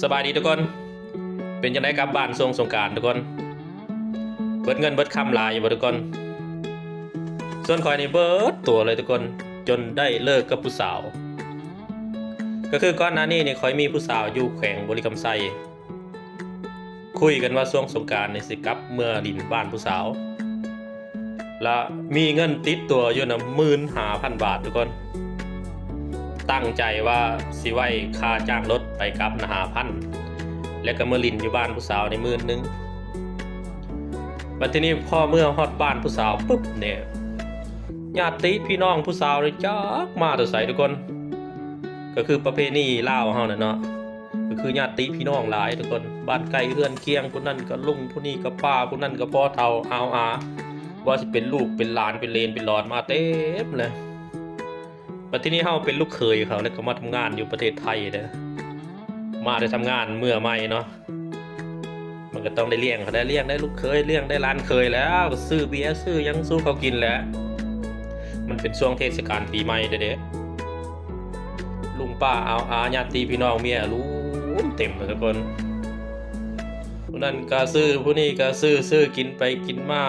ສະບາຍດີທຸກຄົນ. ເປັນຈັ່ງໃດກັບບ້ານຊ່ວງສົງການທຸກຄົນ? ເບິດເງິນເບິດຄຳຫຼາຍຢູ່ບໍ່ທຸກຄົນ? ສ່ວນຂ້ອຍນີ້ເບິດຕົວເລີຍທຸກຄົນ, ຈົນໄດ້ເລີກກັບຜູ້ສາວ. ກໍຄືກ່ອນໜ້ານີ້ນີ້ ຂ້ອຍມີຜູ້ສາວຢູ່ແຂວງບໍລິຄຳໄຊ, ຄຸຍກັນວ່າຊ່ວງສົງການນີ້ຊິກັບເມືອຫຼິ້ນບ້ານຜູ້ສາວ. ລະມີເງິນຕິດຕົວຢູ່ນະ ໝື່ນຫ້າພັນບາດທຸກຄົນ. ຕັ້ງໃຈວ່າຊິໄວ້ຄ່າຈ້າງລົດໄປກັບນະ ຫ້າພັນ ແລ້ວກໍມາຫຼິ້ນຢູ່ບ້ານຜູ້ສາວນີ້ໝື່ນໜຶ່ງ. ບັດທີນີ້ພໍເມືອຮອດບ້ານຜູ້ສາວປຶບນີ້ ຍາດຕິພີ່ນ້ອງຜູ້ສາວນີ້ຈັກມາແຕ່ໃສທຸກຄົນ. ກໍຄືປະເພນີລາວເຮົານັ້ນເນາະ, ກໍຄືຍາດຕິພີ່ນ້ອງຫຼາຍທຸກຄົນ, ບ້ານໃກ້ເຮືອນຄຽງ, ຜູ້ນັ້ນກໍລຸງ, ຜູ້ນີ້ກໍປ້າ, ຜູ້ນັ້ນກໍພໍ່ເຖົ້າອາວອາ, ວ່າຊິເປັນລູກເປັນຫຼານເປັນເລນເປັນຫຼອນມາເຕັມເລີຍ. ບັດທີນີ້ເຮົາເປັນລູກເຂີຍເຂົາ ແລ້ວກໍມາທຳງານຢູ່ປະເທດໄທເດ້, ມາແຕ່ທຳງານເມືອໃໝ່ເນາະ. ມັນກໍຕ້ອງໄດ້ລ້ຽງເຂົາໄດ້, ລ້ຽງໄດ້ລູກເຂີຍ, ລ້ຽງໄດ້ຫຼານເຂີຍແລ້ວ, ກໍຊື້ເບຍຊື້ຫຍັງສູ່ເຂົາກິນແຫຼະ. ມັນເປັນຊ່ວງເທດສະການປີໃໝ່ເດ້, ລຸງປ້າອາວອາຍາດຕິພີ່ນ້ອງເມຍລຸມເຕັມເລີຍທຸກຄົນ. ຜູ້ນັ້ນກໍຊື້, ຜູ້ນີ້ກໍຊື້, ຊື້ກິນໄປກິນມາ.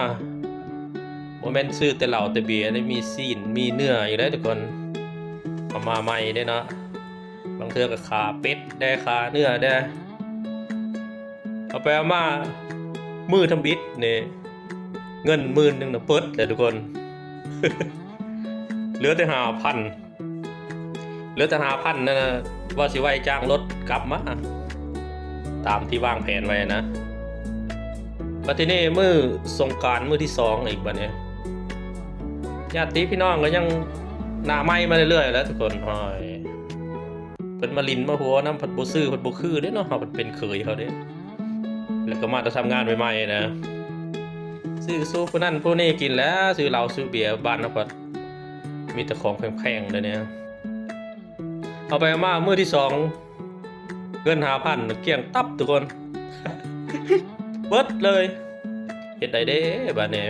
ບໍ່ແມ່ນຊື້ແຕ່ເຫຼົ້າແຕ່ເບຍເດ້, ມີຊີ້ນມີເນື້ອອີກເດ້ທຸກຄົນ, ເອົາມາໃໝ່ເດ້ເນາະ. ບາງເທື່ອກໍຂາເປັດແດ່, ຂາເນື້ອແດ່. ເອົາໄປເອົາມາ ມື້ທຳອິດນີ້ ເງິນໝື່ນໜຶ່ງນະເບິດແລ້ວທຸກຄົນ, ເຫຼືອແຕ່ຫ້າພັນ, ເຫຼືອແຕ່ຫ້າພັນນັ້ນນະ ວ່າຊິໄວ້ຈ້າງລົດກັບມາ ຕາມທີ່ວາງແຜນໄວ້ນະ. ບັດທີນີ້ມື້ສົງການມື້ທີສອງອີກບັດນີ້, ຍາດຕິພີ່ນ້ອງກໍຍັງໜ້າໃໝ່ມາເລື້ອຍໆແຫຼະທຸກຄົນ. ໂອ້ຍ ເພິ່ນມາຫຼິ້ນມາຫົວນຳ ເພິ່ນບໍ່ຊື້ ເພິ່ນບໍ່ຄືເດ້ເນາະ, ເຮົາເປັນເຂີຍເຂົາເດ້. ແລ້ວກໍມາແຕ່ທຳງານໃໝ່ໆນະ, ຊື້ສູ່ຜູ້ນັ້ນຜູ້ນີ້ກິນແຫຼະ, ຊື້ເຫຼົ້າຊື້ເບຍ, ບ້ານເຮົາກໍມີແຕ່ຂອງແພງໆເດ້ນີ້. ເອົາໄປເອົາມາມື້ທີສອງ ເງິນຫ້າພັນກ້ຽງຕັບທຸກຄົນ, ເບິດເລີຍ. ເຮັດໄດ້ເດ້ບັດນີ້?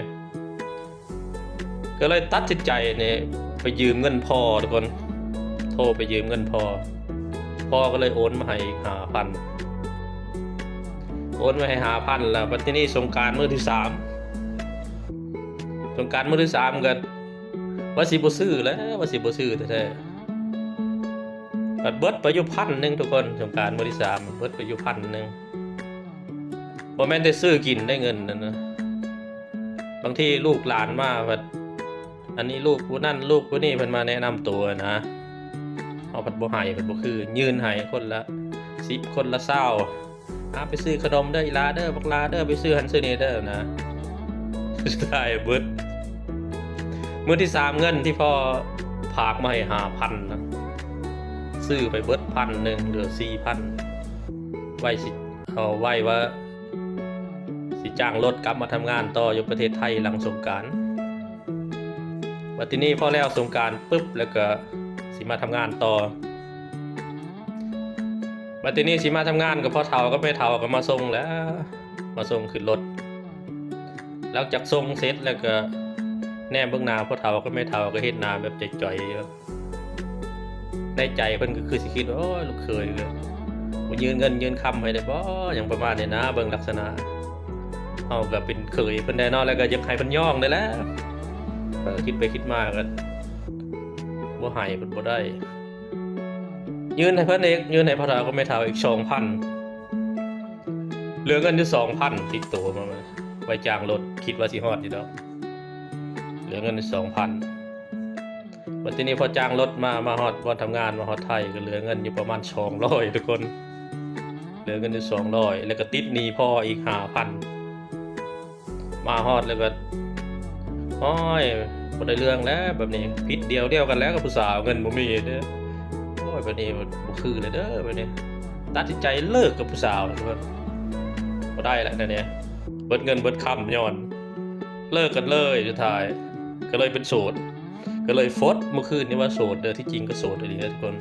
ກໍເລີຍຕັດສິນໃຈນີ້ ໄປຢືມເງິນພໍ່ທຸກຄົນ, ໂທໄປຢືມເງິນພໍ່, ພໍ່ກໍເລີຍໂອນມາໃຫ້ອີກຫ້າພັນ, ໂອນມາໃຫ້ຫ້າພັນ. ແລ້ວບັດທີນີ້ສົງການມື້ທີສາມ, ສົງການມື້ທີສາມກໍວ່າຊິບໍ່ຊື້ແລ້ວ, ວ່າຊິບໍ່ຊື້ແທ້ໆ, ບັດເບິດໄປຢູ່ພັນໜຶ່ງທຸກຄົນ. ສົງການມື້ທີສາມເບິດໄປຢູ່ພັນໜຶ່ງ. ບໍ່ແມ່ນແຕ່ຊື້ກິນໄດ້ເງິນນັ້ນນະ, ບາງທີລູກຫຼານມາພັດ ອັນນີ້ລູກຜູ້ນັ້ນລູກຜູ້ນີ້ ເພິ່ນມາແນະນຳໂຕນະ, ເຮົາພັດບໍ່ໃຫ້ ເພິ່ນບໍ່ຄື, ຍື່ນໃຫ້ຄົນລະສິບ ຄົນລະຊາວ, ອາ ໄປຊື້ຂະໜົມເດີອີ່ຫຼ້າເດີ, ບັກຫຼ້າເດີ, ໄປຊື້ຫັ້ນຊື້ນີ້ເດີນະ. ສຸດທ້າຍເບິດ, ມື້ທີສາມເງິນທີ່ພໍ່ຝາກມາໃຫ້ຫ້າພັນນະ, ຊື້ໄປເບິດພັນໜຶ່ງ ເຫຼືອສີ່ພັນ, ໄວ້ຊິ ເອົາໄວ້ວ່າຊິຈ້າງລົດກັບມາທຳງານຕໍ່ຢູ່ປະເທດໄທຫຼັງສົງການ. ບັດທີນີ້ພໍແລ້ວສົງການປຶບ ແລ້ວກໍຊິມາທຳງານຕໍ່. ບັດທີນີ້ຊິມາທຳງານ ກໍພໍ່ເຖົ້າກັບແມ່ເຖົ້າກໍມາສົ່ງແຫຼະ, ມາສົ່ງຂຶ້ນລົດ. ຫຼັງຈາກສົ່ງເສັດແລ້ວກໍແນມເບິ່ງໜ້າພໍ່ເຖົ້າກັບແມ່ເຖົ້າ ກໍເຮັດໜ້າແບບຈ່ອຍໆຢູ່. ໃນໃຈເພິ່ນກໍຄືຊິຄິດວ່າ ໂອ້ຍ ລູກເຂີຍກໍບໍ່ຍື່ນເງິນຍື່ນຄຳໃຫ້ໄດ້ບໍ ຫຍັງປະມານນີ້ນະ. ເບິ່ງລັກສະນະ ເຮົາກໍເປັນເຂີຍເພິ່ນແດ່ເນາະ, ແລ້ວກໍຢາກໃຫ້ເພິ່ນຍ້ອງໄດ້ແຫຼະ. ເອີ ຄິດໄປຄິດມາກໍບໍ່ໃຫ້ເພິ່ນບໍ່ໄດ້, ຍື່ນໃຫ້ເພິ່ນອີກ, ຍື່ນໃຫ້ພໍ່ເຖົ້າກັບແມ່ເຖົ້າອີກສອງພັນ, ເຫຼືອເງິນຢູ່ສອງພັນຕິດໂຕມາ ໄວ້ຈ້າງລົດ, ຄິດວ່າຊິຮອດຢູ່ດອກ, ເຫຼືອເງິນຢູ່ສອງພັນ. ບັດທີນີ້ພໍຈ້າງລົດມາ ມາຮອດບ່ອນທຳງານ ມາຮອດໄທ ກໍເຫຼືອເງິນຢູ່ປະມານສອງຮ້ອຍທຸກຄົນ, ເຫຼືອເງິນຢູ່ສອງຮ້ອຍ ແລ້ວກໍຕິດໜີ້ພໍ່ອີກຫ້າພັນ. ມາຮອດແລ້ວກໍ ໂອ້ຍ ບໍ່ໄດ້ເລື່ອງແລ້ວແບບນີ້, ຜິດດຽວດຽວກັນແລ້ວກັບຜູ້ສາວ, ເງິນບໍ່ມີເດີ. ໂອ້ຍ ແບບນີ້ບໍ່ຄືແລ້ວເດີ, ແບບນີ້ຕັດສິນໃຈເລີກກັບຜູ້ສາວ, ບໍ່ໄດ້ແລ້ວແນວນີ້, ເບິດເງິນເບິດຄຳຍ້ອນ ເລີກກັນເລີຍ. ສຸດທ້າຍກໍເລີຍເປັນໂສດ, ກໍເລີຍຟົດ. ເມື່ອຄືນນີ້ວ່າໂສດເດີ, ທີ່ຈິງກໍໂສດອີ່ຫຼີເດີທຸກຄົນ.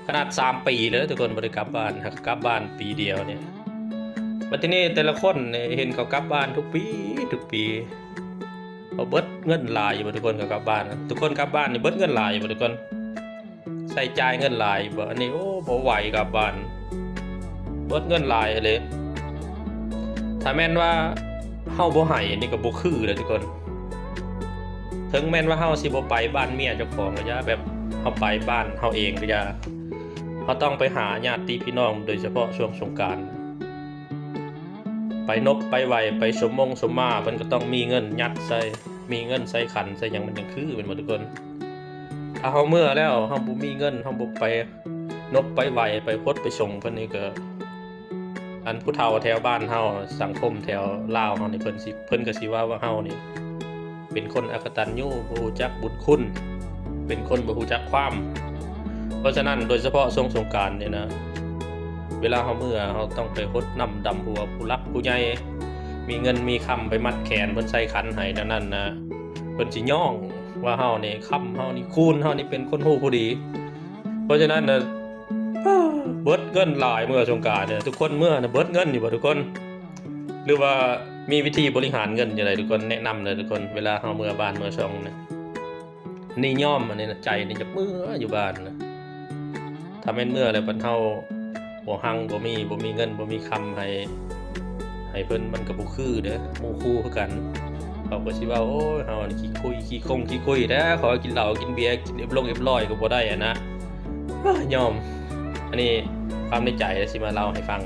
ຂະໜາດສາມປີແລ້ວທຸກຄົນບໍ່ໄດ້ກັບບ້ານ, ຫາກກັບບ້ານປີດຽວນີ້. ບັດທີນີ້ແຕ່ລະຄົນນີ້ເຫັນເຂົາກັບບ້ານທຸກປີ ທຸກປີ. ເຂົາເບິດເງິນຫຼາຍຢູ່ບໍ່ທຸກຄົນ? ເຂົາກັບບ້ານ ທຸກຄົນກັບບ້ານນີ້ເບິດເງິນຫຼາຍຢູ່ບໍ່ທຸກຄົນ? ໃຊ້ຈ່າຍເງິນຫຼາຍຢູ່ບໍ່? ອັນນີ້ ໂອ້ ບໍ່ໄຫວກັບບ້ານ, ເບິດເງິນຫຼາຍເລີຍ. ຖ້າແມ່ນວ່າເຮົາບໍ່ໃຫ້ນີ້ກໍບໍ່ຄືເດ້ທຸກຄົນ. ເຖິງແມ່ນວ່າເຮົາຊິບໍ່ໄປບ້ານເມຍເຈົ້າຂອງກໍຢ່າ, ແບບເຮົາໄປບ້ານເຮົາເອງກໍຢ່າ, ເຮົາຕ້ອງໄປຫາຍາດຕິພີ່ນ້ອງ ໂດຍສະເພາະຊ່ວງສົງການ ໄປນົບໄປໄຫວ້ ໄປສົມມົງສົມມາ, ເພິ່ນກໍຕ້ອງມີເງິນຍັດໃສ່, ມີເງິນໃສ່ຂັນໃສ່ຫຍັງ ມັນຈັ່ງຄື ແມ່ນບໍ່ທຸກຄົນ? ຖ້າເຮົາເມືອແລ້ວ ເຮົາບໍ່ມີເງິນ, ເຮົາບໍ່ໄປນົບໄປໄຫວ້ ໄປພົດໄປສົງເພິ່ນນີ້ ກໍ ອັນຜູ້ເຖົ້າແຖວບ້ານເຮົາ, ສັງຄົມແຖວລາວເຮົານີ້ ເພິ່ນຊິ, ເພິ່ນກໍຊິວ່າວ່າເຮົານີ້ເປັນຄົນອະກະຕັນຍູ, ບໍ່ຮູ້ຈັກບຸນຄຸນ, ເປັນຄົນບໍ່ຮູ້ຈັກຄວາມ. ເພາະສະນັ້ນ ໂດຍສະເພາະຊ່ວງສົງການນີ້ນະ, ເວລາເຮົາເມືອ ເຮົາຕ້ອງໄປຫົດນ້ຳດຳຫົວຜູ້ຫຼັກຜູ້ໃຫຍ່, ມີເງິນມີຄຳໄປມັດແຂນເພິ່ນໃສ່ຂັນໃຫ້, ດັ່ງນັ້ນນະ ເພິ່ນຊິຍ້ອງວ່າເຮົານີ້ຄ້ຳ, ເຮົານີ້ຄູນ, ເຮົານີ້ເປັນຄົນຮູ້ຜູ້ດີ. ເພາະສະນັ້ນນະ ເບິດເງິນຫຼາຍເມື່ອສົງການນີ້ ທຸກຄົນເມືອນະ ເບິດເງິນຢູ່ບໍ່ທຸກຄົນ? ຫຼືວ່າມີວິທີບໍລິຫານເງິນຈັ່ງໃດ ທຸກຄົນແນະນຳເດີທຸກຄົນ. ເວລາເຮົາເມືອບ້ານເມືອຊ່ອງນະ ນີ້ຍອມອັນນີ້ນະ, ໃຈນີ້ຢາກເມືອຢູ່ບ້ານນະ. ຖ້າແມ່ນເມືອແລ້ວ ບັດເຮົາບໍ່ຮັ່ງ ບໍ່ມີ, ບໍ່ມີເງິນ ບໍ່ມີຄຳໃຫ້, ໃຫ້ເພິ່ນ ມັນກໍບໍ່ຄືເດ້. ໝູ່ຄູ່ຄືກັນ ເຂົາກໍຊິເວົ້າ, ໂອ້ຍ ເຮົານີ້ຂີ້ຄຸຍ ຂີ້ຄົງ ຂີ້ຄຸຍແທ້, ຂໍກິນເຫຼົ້າກິນເບຍ ກິນເອັມລົງເອັມລອຍກໍບໍ່ໄດ້ຫັ້ນນະ. ເອີ ຍອມ. ອັນນີ້ຄວາມໃນໃຈ ຊິມາເລົ່າໃຫ້ຟັງ.